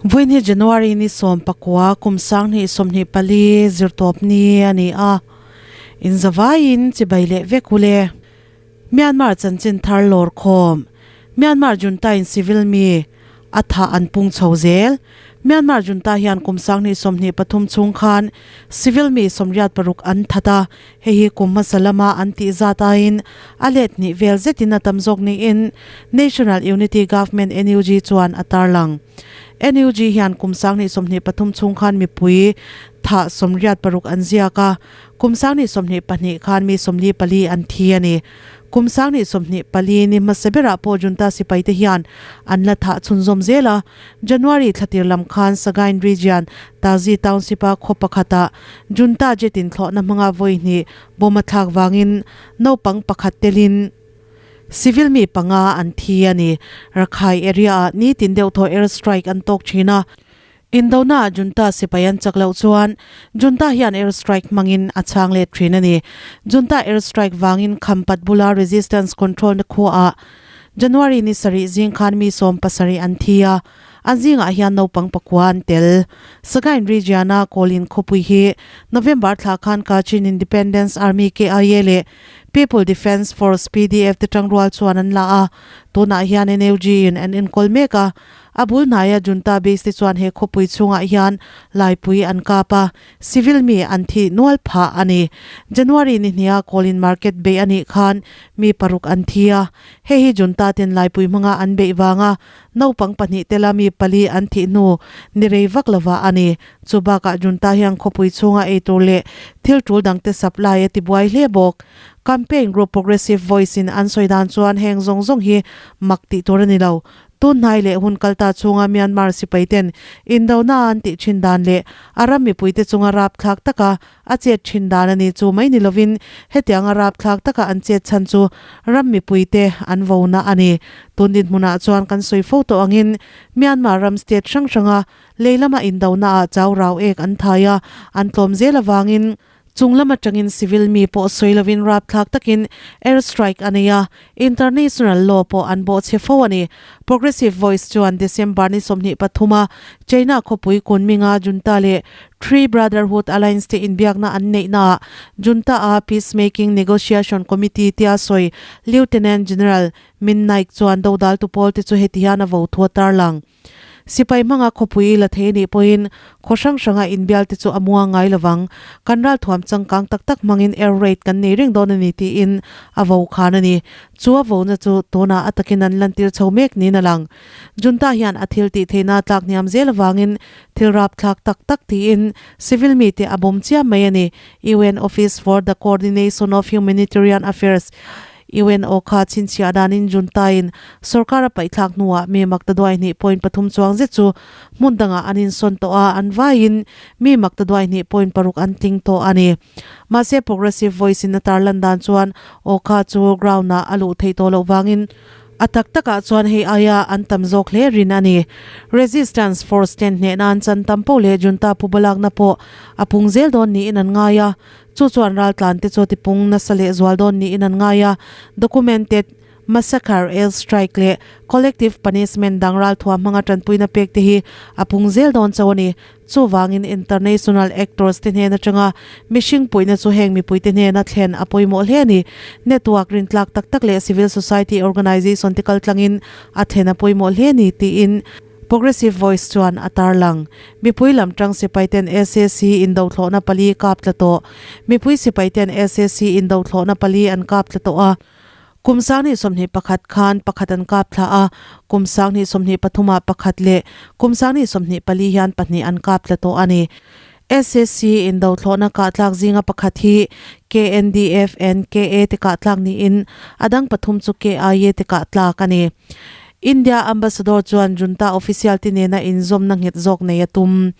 Vawiin hi January ni 19 kum 2024 zirtawp ni a ni a, inzavaiin chibai leh vek u le. Myanmar chanchin thar lawr khawm, Myanmar junta in civil mi a thah an pung chho zel. Myanmar junta hian kum 2023 chhung khan civil mi 86 an that a, hei hi kum hmasa lama an tih zat aiin a let hnih vel zetin a tam zawk niin National Unity Government, NUG, chuan a tarlang. NUG hian kum 2023 chhung khan mipui thah 86 an ziak a, Kum 2022 khan mi 44 an thi a ni. Kum 2024 ni hmasa berah pawh junta sipaite hian an la thah chhunzawm zel a. January thlatir lam khan Sagaing Region, Tazi Township-a khaw pakhatah junta jet in thlawhna hmanga vawi hnih bomb a thlak vangin naupang pakhat telin civil mi panga an thi a ni. Rakhai area-ah nitin deuhthaw air strike an tawk thin a. Indona ah junta sipai an chak loh chuan junta hian air strike hmangin a chhang let thin a ni. Junta air strike vangin Khampat bula resistance control na khuaah January ni sarih zing khan mi 70 an thi a, an zingah hian naupang pakua an tel. Sagaing region-a Kawlin khawpui hi November thla khan Kachin Independence Army, KIA, leh People Defence Force, PDF, te tangrual chuan an la a, tunah hian NUG in an enkawl mek a. A bul hnaia junta base te chuan he khawpui chhungah hian laipui an kap a, civil mi an thih nual phah a ni. January ni hniha Kawlin market beih a nih khan mi paruk an thi a, hei hi junta ten laipui hmanga an beih vanga naupang pahnih tela mi pali an thih hnu ni rei vak lovah a ni. Chu bakah junta hian khawpui chhunga eitur leh thil tul dangte supply a tibuai hle bawk. Campaign group Progressive Voice in an sawi dan chuan heng zawng zawng hi mak tih tur a ni lo. Tunhnai leh hun kalta chhunga Myanmar sipaiten indona an tih thin dan leh a ram mipuite chunga rapthlak taka a chet thin dan a ni chu mai ni lovin hetianga rapthlak taka an chet chhan chu ram mipuite an vona a ni. Tun dinhmunah chuan kan sawi fo tawh angin Myanmar ram state hrang hranga lei lama indonaah chau rau ek an thai a, an tlawm zel avangin Chung lam atangin civil mi pawh sawi lovin rapthlak takin air strike a nei a, international law pawh an bawhchhe fo a ni. Progressive Voice chuan December ni 23 a China khawpui Kunming-a junta leh Three Brotherhood Alliance te inbiakna an neihnaah junta-a Peacemaking Negotiation Committee tia sawi Lieutenant General Min Naik chuan dodaltu pawlte chu heti hian a vo thu a tarlang. Sipai hmanga khawpui la thei anih pawhin khaw hrang hranga inbialte chu a muang ngai lovang. Kan ralthuam changkang tak tak hmangin air raid kan nei reng dawn a ni tiin a vo khan a ni. Chu a vona chu tunah a takin an lantir chho mek niin a lang. Junta hian a thil tih theihna tlak hniam zel avangin thil rapthlak tak tak tiin civil mite a bawm chiam mai a ni, UN Office for the Coordination of Humanitarian Affairs, UNO kha chhinchhiah danin Junta-in sorkar a paihthlak hnuah mi maktaduai hnih point pathum chuang zet chu hmun dangah an insawn tawh a, an vaiin mi maktaduai hnih point paruk an tling tawh a ni. Mahse Progressive Voice-in a tarlan dan chuan aw kha chu ground-ah a luh theih tawh loh vangin a tak takah chuan hei aia an tam zawk hle rin a ni. Resistance Force ten hnehna an chan tam poh leh Junta pubalakna pawh a pung zel dawn niin an ngai a. Chu chuan raltlante chu tipung nasa leh zual dawn niin an ngai a, documented massacre, air strike leh collective punishment dang ralthuam hmanga tanpuina pek te hi a pung zel dawn chauh a ni. Chuvangin international actors te hnen atanga mihring puihna chu heng mipuite hnena thlen a pawimawh hle a ni. Network rintlak tak tak leh civil society organization te kaltlangin a thlen a pawimawh hle a ni tiin Progressive Voice chuan a tarlang. Mipui lam tang sipaiten sac indothlawhna pali kap tla tawh. Mipui sipaiten sac indothlawhna pali an kap tla tawh a. Kum 2021 khan pakhat an kap thla a, kum 2023 ah pakhat leh kum 2024 hian pahnih an kap tla tawh a ni. Sac indothlawhna kahtlak zinga pakhat hi KNDF and KA te kahtlak niin a dang pathum chu KIA te kahtlak a ni. India Ambassador chuan junta official te nena inzawmna nghet zawk nei a tum.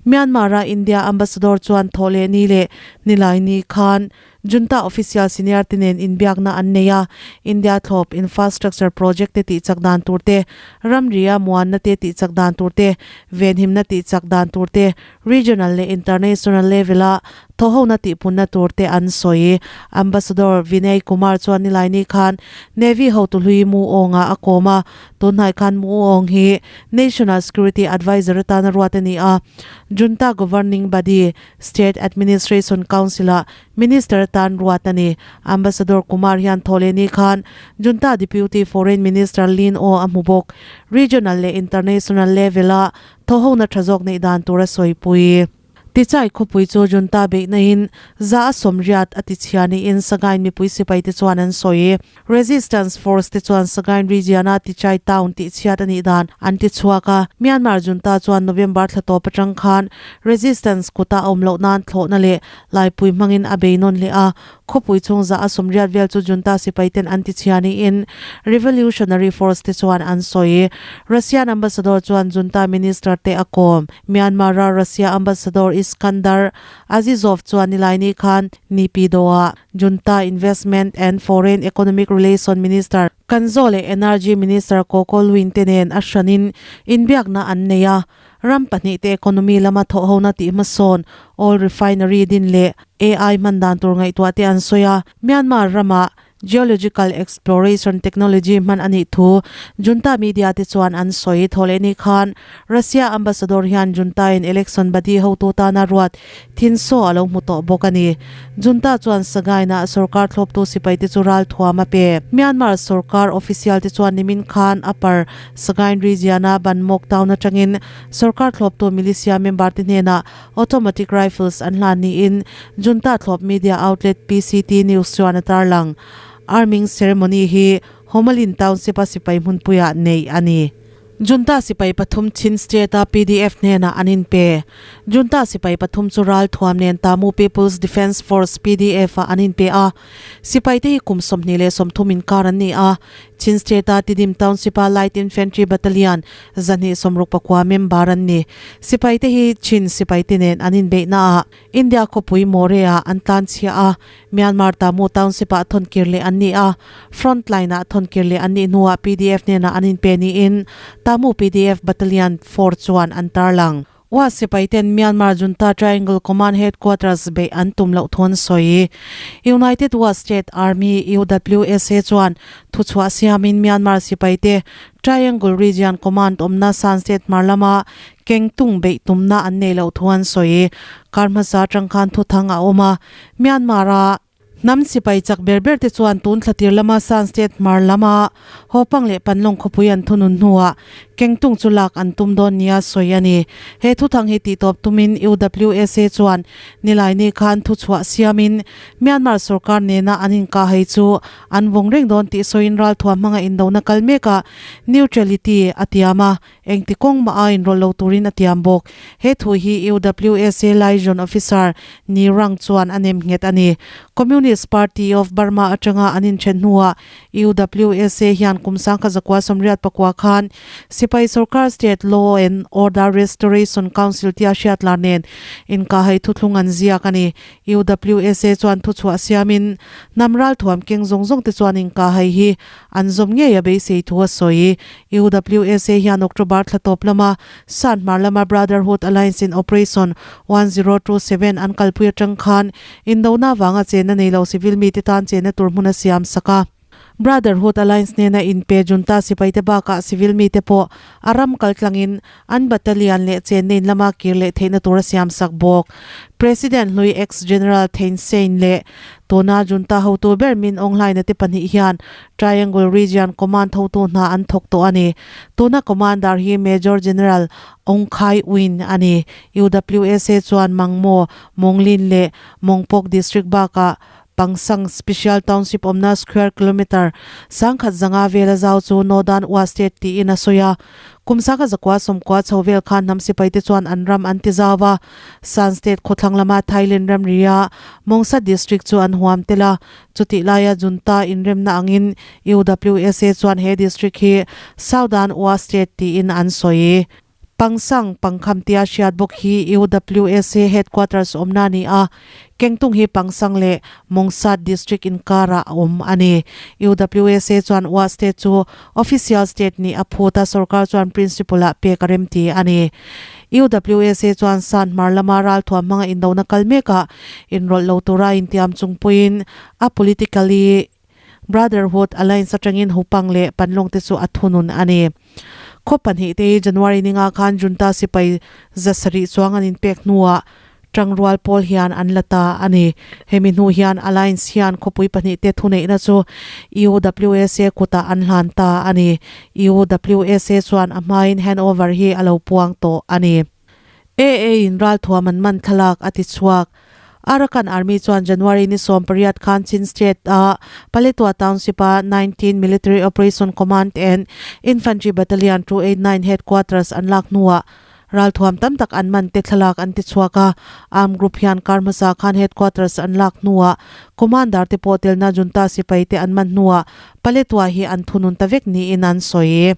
Myanmar-a India Ambassador chuan thawhleh ni leh nilai ni khan. Junta official senior te nen inbiakna an nei a, India thlawp infrastructure project te tihchak dan tur te, ramria muanna te tihchak dan tur te, venhimna tihchak dan tur te, regional leh international level a thawhhona tihpunna tur te an sawi. Ambassador Vinay Kumar chuan nilaini khan Navy hotu hlui Mu Aung-a a kawm a, tunhnai khan Mu Aung hi National Security Adviser atana ruat a ni a, Junta Governing Body, State Administration Council-ah Minister atan ruat a ni. Ambassador Kumar hian thawhlehni khan Junta Deputy Foreign Minister Lin Oo a hmu bawk. Regional leh international level-a thawhhona tha zawk neih dan tur a sawipui. Tichai khawpui chu Junta beihna in za a sawmriat a tichhia niin Sagaing mipui sipai te chuan an sawi. Resistance Force te chuan Sagaing region-a Tichai town tihchhiat a nih dan an ti chhuak a, Myanmar junta chuan November thla tawp atang khan Resistance kuta a awm loh nan thlawhna leh laipui hmangin a bei nawn leh a, khawpui chhung za a 80 vel chu junta sipai ten an tichhia niin Revolutionary Force te chuan an sawi. Russian ambassador chuan junta minister te a kawm. Myanmar-a Russia ambassador Iskandar Azizov chuan nilaini khan Naypyidaw-ah Junta Investment and Foreign Economic Relation Minister Kanzo leh Energy Minister Koko Lwin te nen a hranin inbiakna an nei a. Ram pahnihte economy lama thawhhona tih hmasawn, oil refinery din leh AI hman dan tur ngaihtuah te an sawi a. Myanmar ramah Geological exploration technology hman a nih thu Junta media te chuan an sawi. Thawhlehni khan Russia ambassador hian Junta in election body hotu tana ruat thin saw a lo hmu tawh bawk a ni. Junta chuan Sagain-ah sorkar thlawptu sipai te chu ral thuam a pe. Myanmar sorkar official te chuan nimin khan Upper Sagaing region-a Banmok town atangin sorkar thlawptu militia member te hnenah Automatic rifles an hlan niin Junta thlawp media outlet PCT News chuan a tarlang. Arming ceremony hi Homalin Township-a sipai hmunpuiah neih a ni. Junta sipai pathum Chin State-a PDF hnenah an inpe. Junta sipai pathum chu ral thuam nen Tamu People's Defence Force, PDF, ah an inpe a. Sipaite hi kum 29 inkar an ni a. Chin State-a Tidim Township-a Light Infantry Battalion 269 member an ni. Sipaite hi Chin sipaite nen an inbeihnaah India khawpui Moreh-ah an tlanchhia a, Myanmar Tamu Township-ah thawnkir leh an ni a, Frontline-ah thawnkir leh an nih hnuah PDF hnenah an inpe niin Tamu PDF Battalion 4 chuan an tarlang. Wa sipaiten Myanmar Junta Triangle Command Headquarters beih an tum loh thu an sawi. United Wa State Army, UWSA, chuan thuchhuah siamin Myanmar sipaite Triangle Region Command awmna Shan State hmar lama kengtung beih tumna an nei loh thu an sawi. Kar hmasa atang khan thuthang a awm a, Myanmar-a Hnam sipai chak ber ber te chuan tun thla tir lama Shan State hmar lama Hawpang leh Panlong khawpui an thunun hnuah Kengtung chu lak an tum dawn nia sawi a ni. He thuthang hi tihtawp tumin UWSA chuan Nilaini khan thuchhuah siamin Myanmar sorkar nena an inkahhei chu an vawng reng dawn tih sawiin ralthuam hmanga indona kal mekah neutrality a tiam a, Engti kawng mah a inrawlh lo turin a tiam bawk. He thu hi UWSA Liaison Officer Ni Rang chuan a nem nghet a ni. Communist Party of Burma atanga an inthen hnuah UWSA hian kum 1989 khan Sipai Sorkar State Law and Order Restoration Council tia hriatlar nen inkahhei thuthlung an ziak a ni. UWSA chuan thuchhuah siamin hnam ralthuam keng zawng zawng te chuan inkahhei hi an zawm ngei a beisei thu a sawi. UWSA hian October thla tawp lama San hmar lama Brotherhood Alliance in Operation 1027 an kalpui atang khan indona vanga chenna nei lo civil mite tan chenna tur hmun a siam sak a. Brotherhood Alliance nena inpe junta sipaite bakah civil mite pawh a ram kaltlangin an battalion leh chenna in lama kir leh theihna tur a siam sak bawk. President hlui ex-General Thein Sein leh tuna junta hotu ber Min Aung Hlaing-a te pahnih hian Triangle Region Command hotu hna an thawk tawh a ni. Tuna Commander hi Major General Aung Khai Win a ni. UWSA chuan Mangmo, Monglin leh Mongpok District bakah Pangsang Special Township awmna square kilometre 1500 vela zau chu Northern Wa State tiin a sawi a. Kum 1990 chho vel khan hnam sipaite chuan an ram an ti zau a. Shan State khawthlang lama Thailand ramria Mongsa District chu an huam tel a. Chutih laia Junta inremna angin UWSA chuan he district hi Southern Wa State tiin an sawi. Pangsang, Pangkham tia hriat bawk hi UWSA headquarters awmna a ni a, Kengtung hi Pangsang leh Mawngsat district inkarah a awm a ni. UWSA chuan Wa state chu official state nih a phut a, sorkar chuan principle-ah pek a remti a ni. UWSA chuan San hmar lama ralthuam hmanga indona kal mekah inrawlh lo tura intiam chung pawhin a politically Brotherhood Alliance atangin Hupang leh Panlong te chu a thunun a ni. Khaw pahnih te hi January ninga khan Junta sipai 700 chuang an inpek hnuah tangrual pawl hian an la ta a ni. Hemi hnu hian Alliance hian khawpui pahnih te thuneihna chu UWSA kutah an hlan ta a ni. UWSA chuan a hmain handover hi a lo puang tawh a ni. AA in ralthuam an man thlalak a ti chhuak. Arakan Army chuan January ni 18 khan Chin State a Paletwa Township a 19 Military Operation Command and Infantry Battalion 289 Headquarters an lak hnuah ralthuam tam tak an man te thlalak an ti chhuak a. Armed group hian kar hmasa khan headquarters an lak hnuah commander te pawh telna junta sipai te an man hnuah Paletwa hi an thunun ta vek niin an sawi.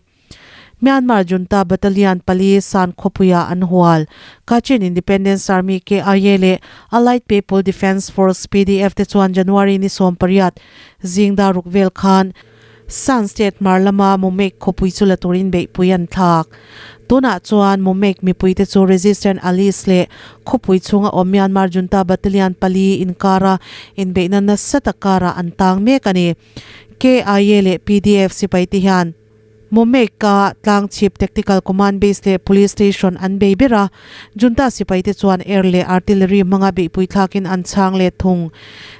Myanmar junta battalion pali San khawpuiah an hual. Kachin Independence Army, KIA, leh Allied People Defence Force, PDF, te chuan January ni 18 zing dar ruk vel khan San state hmar lama Momeik khawpui chu la turin beihpui an thlak. Tunah chuan Momeik mipuite chu Resistance Allies leh khawpui chhunga awm Myanmar junta battalion pali inkara inbeihna nasa tak karah an tang mek a ni. KIA leh PDF sipaite hian Momeik-a tlangchhip Tactical Command Base leh Police Station an bei ber a, Junta sipaite chuan air leh artillery hmanga beihpui thlakin an chhang let thung.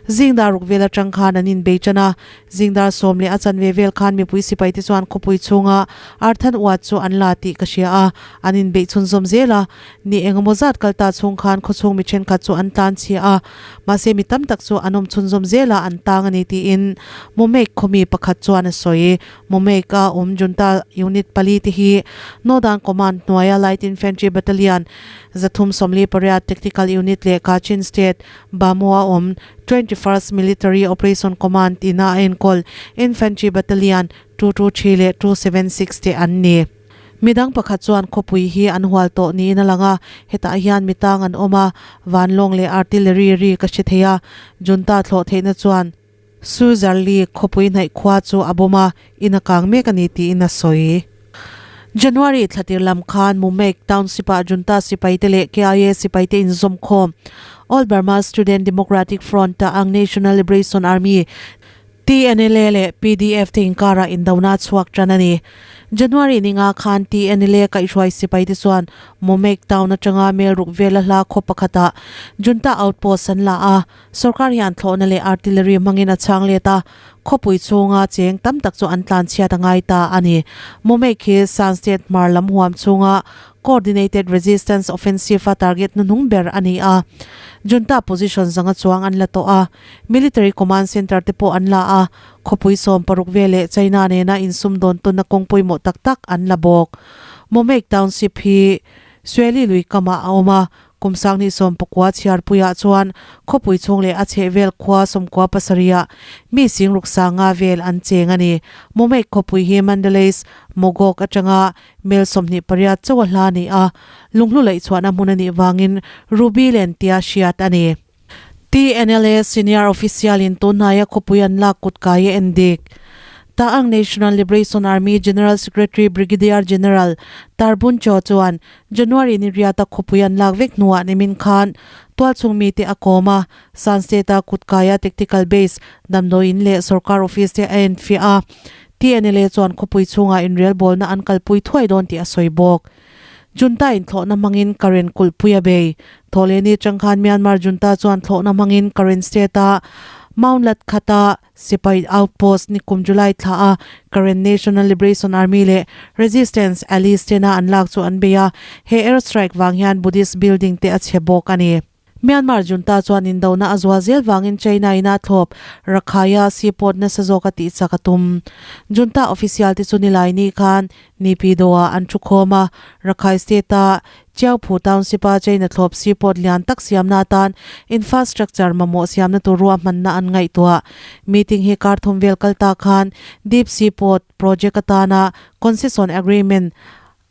Zingdar ruk vel atang khan an inbei tan a, zingdar sawm leh a chanve vel khan mipui sipaite chuan khawpui chhunga Arthan uat chu an la tih ka hria a, an inbeih chhunzawm zel a. Ni engemaw zat kal ta chhung khan khawchhung mi thenkhat chu an tlan chhia a, mahse mi tam tak chu an awm chhunzawm zel a, an tang a ni tiin Momeik khawmi pakhat chuan a sawi. Momeik a awm Junta unit pali te hi Northern Command hnuaia Light Infantry Battalion 348 Tactical Unit leh Kachin State Bhamo a awm 21st Military Operation Command ina a enkawl Infantry Battalion 223 leh 276 te an ni. Midang pakhat chuan khawpui hi an hual tawh niin a lang a, hetah hian mi tang an awm a, vanlawng leh artillery ri ka hre thei a, Junta thlawh theihna chuan Suzarli khawpui hnaih khua chu a bawm a, in a kang mek a ni tiin a sawi. January thlatir lam khan Mumek Township-ah Junta sipaite leh KIA sipaite inzawmkhawm All Burma Student Democratic Front-a ang National Liberation Army, TNLA, leh PDF te inkarah indona a chhuak tan a ni. January ninga khan TNLA kaihhruai sipaite chuan Mumek Town atanga mel ruk vela hla khaw pakhatah Junta outpost an la a, Sorkar hian thlawhna leh artillery hmangin a chhang let a, khawpui chhunga cheng tam tak chu an tlan chhiat a ngai ta a ni. Momeik hi Shan State hmar lam huam chhunga Coordinated Resistance Offensive-a target hnuhnung ber a ni a. Junta position zanga chuang an la tawh a, military command center te pawh an la a, khawpui 16 veleh China nena insumdawn tawnna kawng pawimawh tak tak an la bawk. Momeik Township hi Sueli lui kamah a awm a, Kum 2019 chhiarpuiah chuan khawpui chhung leh a chhehvel khua 97 ah mi singruk sanga vel an cheng a ni. Momeik khawpui hi Mandalays, Mogok atanga mel 28 chauh a hla a ni a, lunghlu laihchhuahna hmun a nih vangin Ruby Land tia hriat a ni. TNLA senior official in tunhnaia khawpui an lak kut kai a en dik. Ta'ang National Liberation Army General Secretary Brigadier General Tarbun Cho chuan January ni riata khawpui an lak vek hnuah nimin khan tualchhung mite a kawm a, Shan State-a kut kaia tactical base, damdawiin leh sorkar office te a enfiah a. TNLA chuan khawpui chhungah inrelbawlna an kalpui thuai dawn tih a sawi bawk. Junta in thlawhna hmangin Karen kulhpui a bei. Thawhlehni atang khan Myanmar junta chuan thlawhna hmangin Karen State-a Mount Latkhata sipai outpost nikum July thla a Karen National Liberation Army leh Resistance allies tena an lak chu an bei a, he air strike vang hian Buddhist building te a chhe bawk a ni. Myanmar junta chuan indona a zual zel vangin China in a thlawp Rakhaya seaport nasa zawk a tih chak a tum. Junta official te chu Nilaini khan Naypyidaw-ah an thu khawm a, Rakhine State-a Chiauphu Township-a China thlawp seaport lian tak siamna atan infrastructure mamawh siamna tur ruahmanna an ngaihtuah. Meeting hi kar thum vel kal ta khan Deep Seaport project atana concession agreement.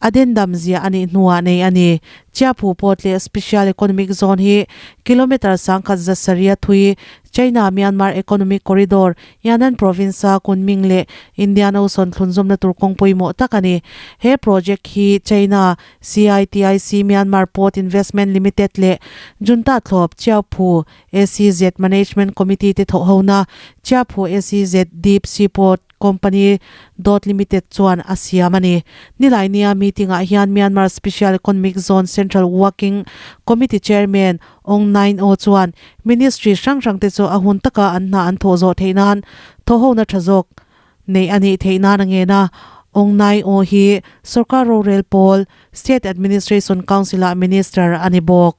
Addendum ziah a nih hnuah nei a ni. Chiaphu Port leh Special Economic Zone hi kilometre 1170 thui China-Myanmar Economic Corridor, Yunnan Province-a Kunming leh Indian Ocean thlunzawmna tur kawng pawimawh tak a ni. He project hi China CITIC Myanmar Port Investment Limited leh Junta thlawp Chiaphu SEZ Management Committee te thawhhona Chiaphu SEZ Deep Sea Port Company dot Limited chuan a siam a ni. Nilainia meeting ah hian Myanmar Special Economic Zone Central Working Committee Chairman Aung Naing Oo chuan Ministry hrang hrang te chu a hun taka an hna an thawh zawh theih nan thawhhona tha zawk neih a nih theih nan a ngen a. Aung Naing Oo hi sorkar rorel pawl State Administration Council ah Minister a ni bawk.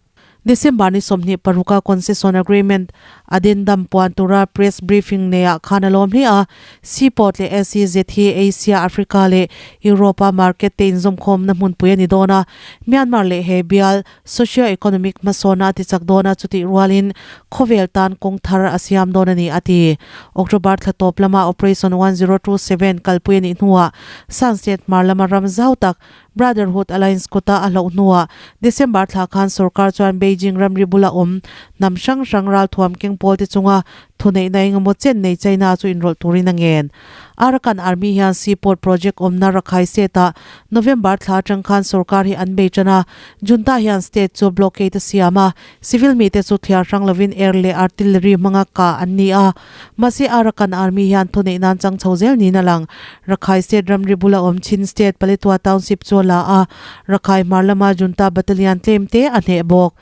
December ni 26 a Concession Agreement addendum puan tura press briefing neiah khan a lawm hle a, Seaport leh SEZ hi Asia, Africa leh Europe a market te inzawmkhawmna hmunpui a ni dawn a, Myanmar leh he bial socio-economic hmasawnna a tichak dawn a, chutih rualin khawvel tan kawng thar a siam dawn a ni, a ti. October thla tawp lama Operation 1027 kalpui a nih hnuah Shan State hmar lama ram zau tak Brotherhood Alliance kawta a hlauh hnuah December thla khan sorkar chuan Beijing ramri bula awm hnam hrang hrang ralthuam keng pawlte chunga thuneihna engemaw chen nei China chu inrawlh turin a ngen. Arakan Army hian Seaport project awmna Rakhai State-ah November thla atang khan sorkar hi an bei tan a, Junta hian state chu blockade a siam a, civil mite chu thliar hrang lovin air leh artillery hmanga kah an ni a. Mahse Arakan Army hian thuneih nan chang chho zel niin a lang. Rakhai State ramri bula awm Chin State Paletwa Township chu a la a, Rakhai hmar lama Junta Battalion tlem te a hneh bawk.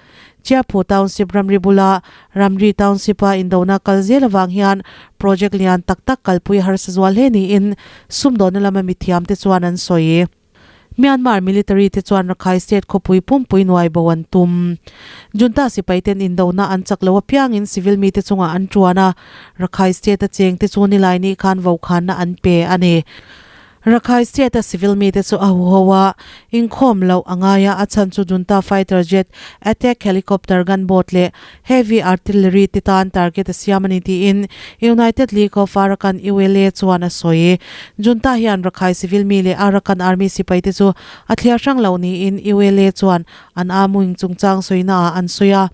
Chiaphu Township ramri bula Ramri Township-a indona kal zel avang hian project lian tak tak kalpui harsa zual hle niin sumdawnna lama mithiamte chuan an sawi. Myanmar military te chuan Rakhine State khawpui pumpui nuai bo an tum. Junta sipai ten indona an chak lo apiangin civil mite chungah an tuan a, Rakhine State a cheng te chu nilai ni khan vokhanna an pe a ni. Rakhine State a civil mite chu a huho a, inkhawm loh a ngai a, a chhan chu Junta fighter jet, attack helicopter, gunboat leh heavy artillery te tan target a siam a ni tiin United League of Arakan, ULA, chuan a sawi. Junta hian Rakhine civil mi leh Arakan Army sipai te chu a thliar hrang loh niin ULA chuan an armwing chungchang sawina ah an sawi a.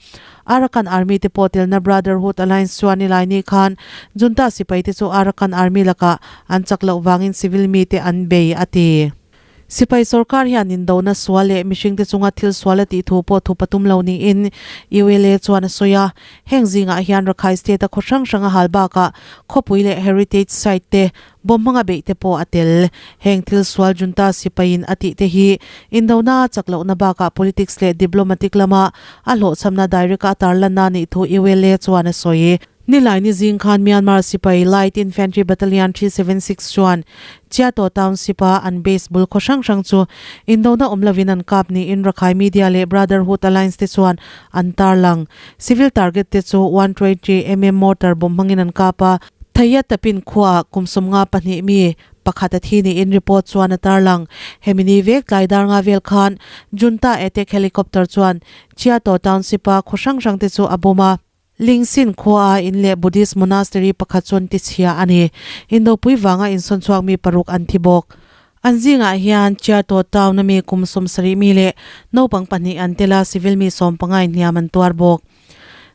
Arakan Army te pawh telna Brotherhood Alliance chuan nilai ni khan Junta sipai te chu Arakan Army lakah an chak loh vangin civil mi te an bei a ti. Sipai sorkar hian indona sual leh mihringte chunga thil sual a tih thu pawh thu patum lo niin ULA chuan a sawi a. Heng zingah hian Rakhine State-a khaw hrang hranga hal bakah khawpui leh heritage site te bomb hmanga beih te pawh a tel. Heng thil sual junta sipaiin a tih te hi indona a chak lohna bakah politics leh diplomatic lama a hlawhchhamna direct-a a tarlanna a nih thu ULA chuan a sawi. Nilaini zing khan Myanmar sipai Light Infantry Battalion 376 chuan Chiato Township-a an base bul khaw hrang hrang chu indona awm lovin an kap niin Rakhine Media leh Brotherhood Alliance te chuan an tarlang. Civil target te chu 120 mm mortar bomb hmangin an kap a. Thayatapin khuaah kum 52 mi pakhat a thi niin report chuan a tarlang. Hemi ni vek tlai dar nga vel khan Junta attack helicopter chuan Chiato Township-a khaw hrang hrang te chu a bomb a. Lingsin khuaa in leh Buddhist monastery pakhat chuan tichhia a ni. Indopui vanga insawn chhuak mi paruk an thi bawk. An zingah hian Chiato town a mi kum 70 mi leh naupang pahnih an tel a, civil mi sawmpangain hniam an tuar bawk.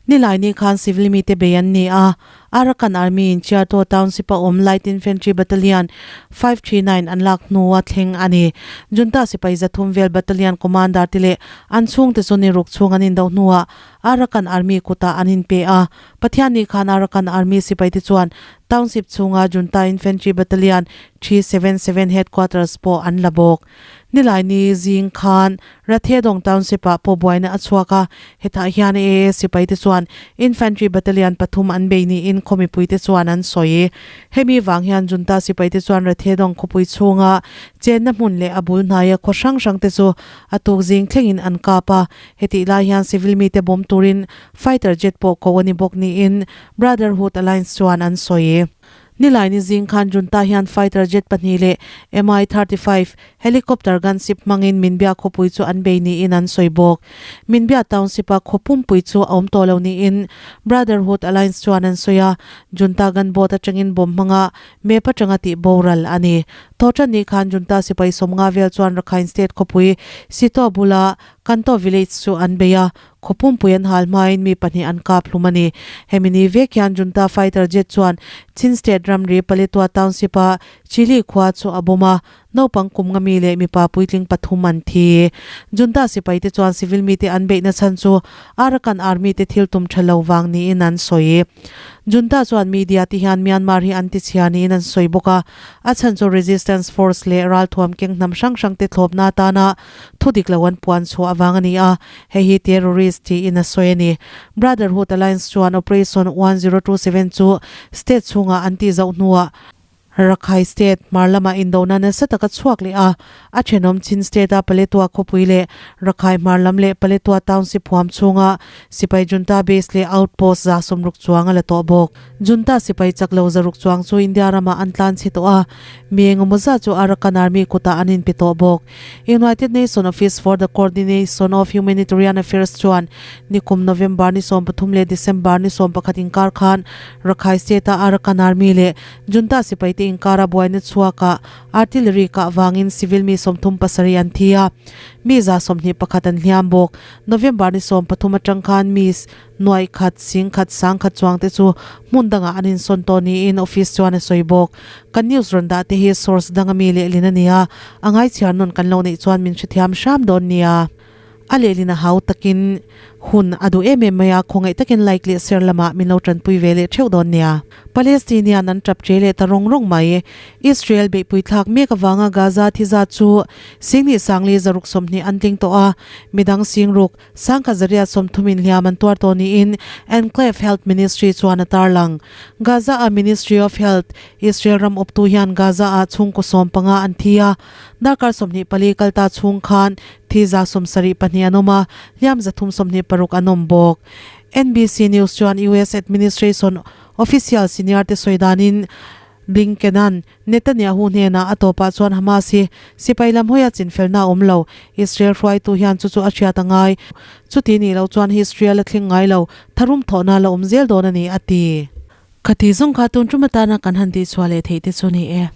Nilai ni khan civil mite bei an ni a, Arakan Army in Chiato township a awm Light Infantry Battalion 539 an lak hnua thleng a ni. Junta sipai 300 vel battalion commander te leh an chhungte chu ni ruk chhung an indo hnuah Arakan Army kutah an inpe a, Pathianni khan Arakan Army sipaite chuan township chhunga Junta Infantry Battalion 377 headquarters pawh an la bawk. Nilaini zing khan Rathedong Township-ah pawh buaina a chhuak a, hetah hian AA sipaite chuan Infantry Battalion pathum an bei niin khaw mipuite chuan an sawi. Hemi vang hian Junta sipaite chuan Rathedong khawpui chhunga chenna hmun leh a bul hnaia khaw hrang hrangte chu a tuk zing thlengin an kap a, Hetih lai hian civil mite bomb turin fighter jet pawh ko a ni bawk niin Brotherhood Alliance chuan an sawi. Nilaini zing khan Junta hian fighter jet pahnih leh Mi-35 helicopter gunship hmangin Minbya khawpui chu an bei niin an sawi bawk. Minbya township-a khaw pumpui chu a awm tawh lo niin Brotherhood Alliance chuan an sawi a, Junta gunboat atangin bomb hmanga map atanga tih boral a ni. Thawhṭan ni khan Junta sipai sawmnga vel chuan Rakhine State khawpui Sitaw bula Kanto village chu an bei a, khaw pumpui an hal hmain mi pahnih an kap hlum a ni. Hemi ni vek hian Junta fighter jet chuan Chin State ramri Paletwa Township-a Chili khua chu a bawm a, naupang kum nga mi leh mipa puitling pathum an thi. Junta sipaite chuan civil mite an beihna chhan chu Arakan Army te thil tum tha lo vang niin an sawi. Junta chuan media te hian Myanmar hi an tichhia niin an sawi bawk a, a chhan chu resistance force leh ralthuam keng hnam hrang hrang te thlawpna atana thu dik lo an puan chhuah avang a ni a, hei hi terrorist tiin a sawi a ni. Brotherhood Alliance chuan Operation 1027 chu state chhungah an tih zauh hnuah Rakhine State hmar lamah indona nasa tak a chhuak leh a, a thenawm Chin State-a Paletwa khawpui leh Rakhine hmar lam leh Paletwa Township huam chhunga sipai junta base leh outpost 160 chuang a la tawh bawk. Junta sipai chak lo 600 chuang chu India ramah an tlan chhe tawh a, mi engemaw zat chu Arakan Army kutah an inpe tawh bawk. United Nations Office for the Coordination of Humanitarian Affairs chuan nikum November ni 13 leh December ni 11 inkar khan Rakhine State-a Arakan Army leh Junta sipaite inkara buaina chhuakah artillery kah vangin civil mi 37 an thi a, mi 21 an hliam bawk. November ni 13 atang khan mi nuaih khat, sing khat, sang khat chuangte chu hmun dangah an insawn tawh niin office chuan a sawi bawk. Kan news rawn dah te hi source danga mi lehlin a ni a, a ngaichhiar nawn kan lo neih chuan min hrethiam hram dawn nia. A lehlin a hau takin hun a duh em em mai a, khawngaih takin like leh share lamah min lo tanpui ve leh theuh dawn nia. Palestinian an tap che leh ta rawng rawng mai. Israel beihpui thlak mek avanga Gaza thi zat chu 10 sangli 620 an tling tawh a, midang 6,000 Sangkha 130 in hliam an tuar tawh niin Enclave Health Ministry chuan a tarlang. Gaza-a Ministry of Health, Israel ram awptu hian Gaza-ah chhungkaw 15 an thi a, darkar 24 kal ta chhung khan thi 72 an awm a, hliam 326 an awm bawk. NBC News chuan US Administration official senior te sawi danin Blinken-a'n Netanyahu hnenah a tawpah chuan Hamas hi sipai lam hawia chinfelna a awm lo. Israel hruaitu hian chu chu a hriat a ngai. Chuti nih loh chuan Israel a thleng ngai lo, tharum thawhna a la awm zel dawn a ni, a ti. Khati zawng kha tun tum atana kan han tihchhuah leh theih te chu ni e.